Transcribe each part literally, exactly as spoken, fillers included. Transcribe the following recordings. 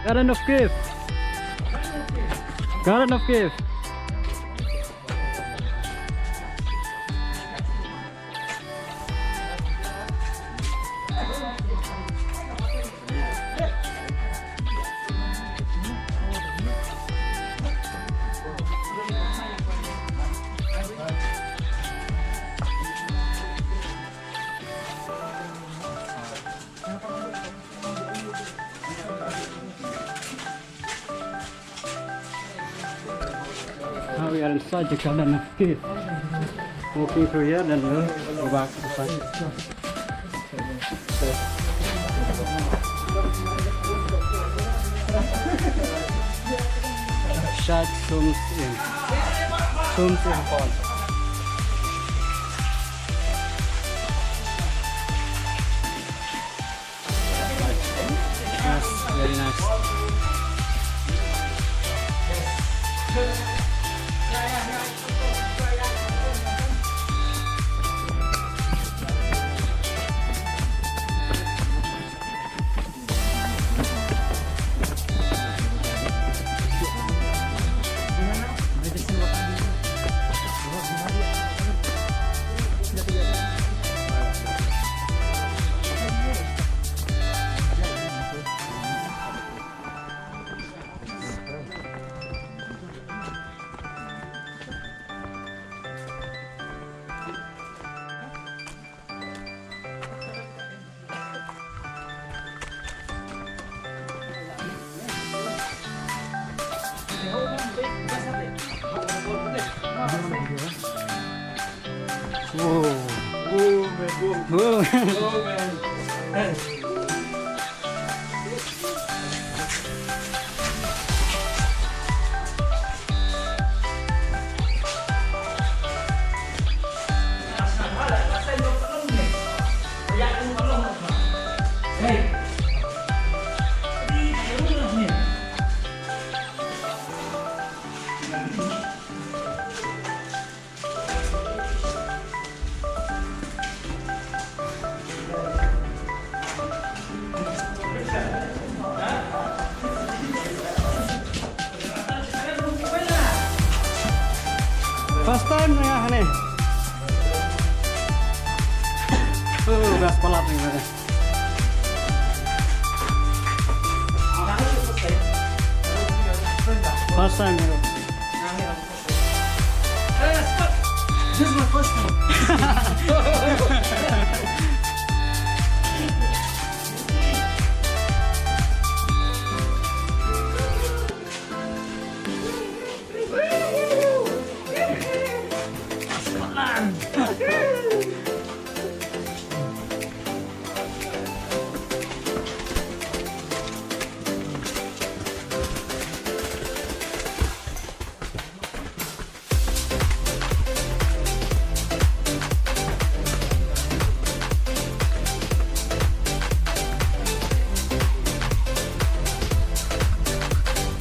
Garden of Kiev. Garden of Kiev. Now we are inside the Garden of Kiev. Walking through here, then we'll go back inside. Shad Sums Inn. Sums Inn Hall. Nice, very nice. Whoa. Whoa, man, whoa. Whoa. Whoa, man. First time nga hangne. Oh, best palat ni. First time. This is my first time.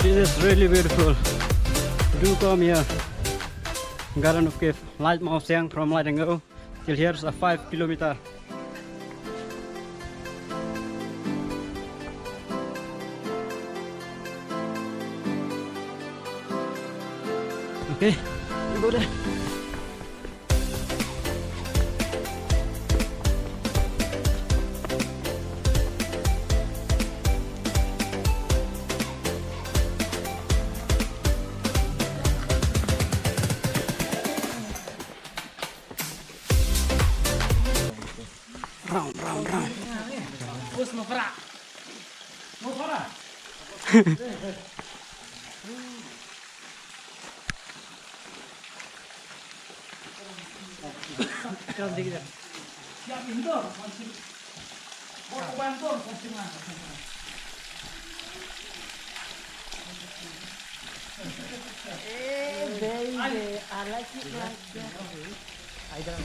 This is really beautiful. Do come here. Garden of Kiev, Laitumkhrah, from Laitumkhrah till here is a five kilometer. Okay, we go there. Round, round, round. Hey, baby, I like it like that.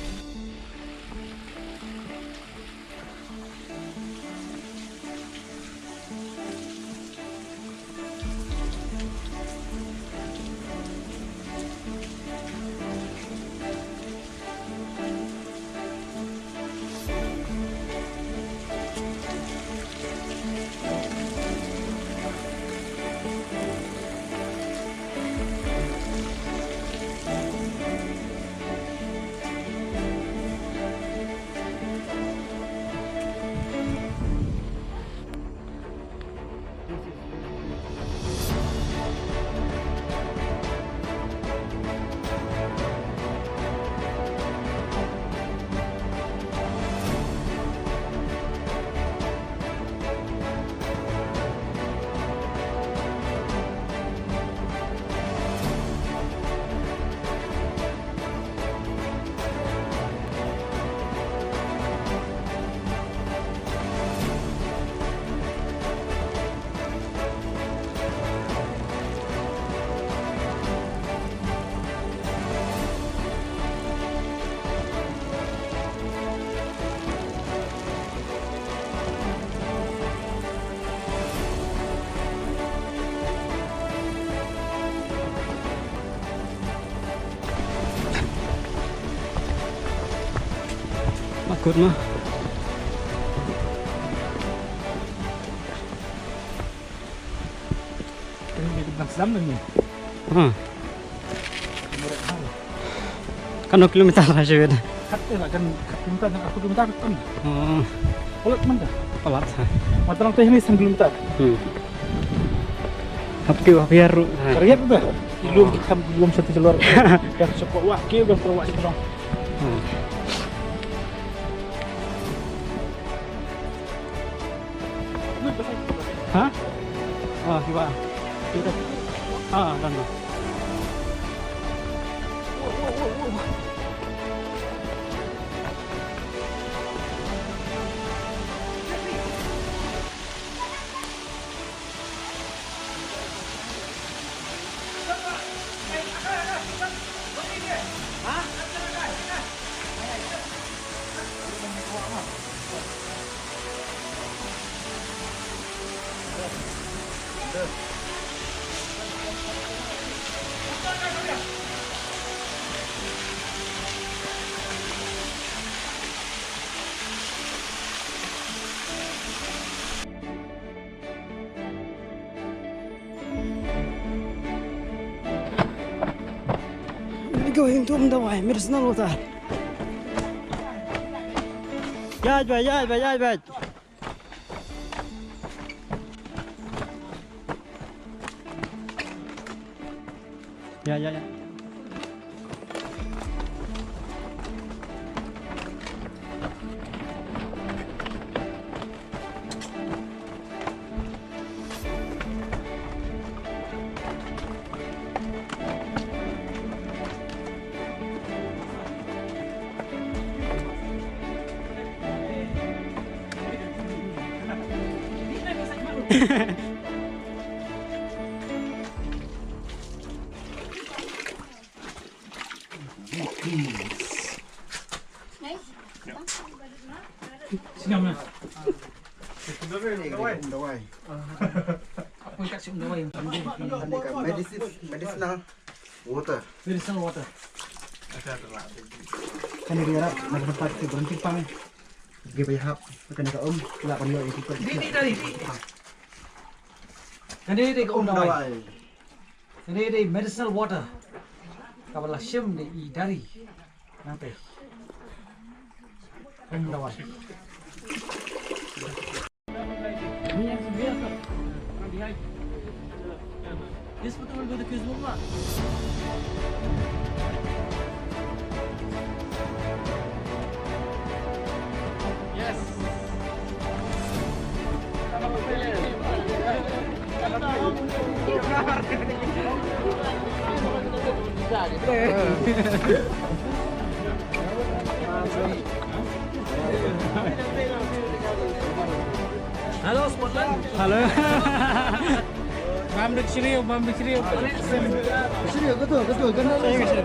Kut ma. Ini di Bang Slam ni. Ha. Kan dua kilometer lah, Syed. Kat tu lah, kan, kat kilometer, kan, aku kilometer kan. Oh. Palat mana? Palat, ha. Mata lang teh ni sang kilometer. Hmm. Hap kiu, hap yaru. Ha. Kariat tu. Ilum kita belum satu jalur. Yang sepuluh wak kiu, belum sepuluh wak satu. Hmm. Ha? Ah, kiba. Ah, done, done. Going to Umdawai, medicinal water. Ya, ya, ya, ya, ya, ya. Ya, ya, ya. Sini, Om. Dawai. Apa yang kat situ dawai? Ini kan medicine, medicinal water. Medicinal water. Kan dia rak nak tempat tu berhenti pang. Dia bayar hap, kan dia om, lah pan dia itu. Di, di, dari, di. Kan dia, dia om dawai. Dawai. Kane dei medicinal water kaba la shim da i dari. Nangta. Hum dawai. This photo will go to Facebook, ma. Yes. Hello, Spotland. Hello. Bam dik shriu, bam dik shriu. Shriu, betul, betul. Kena shriu.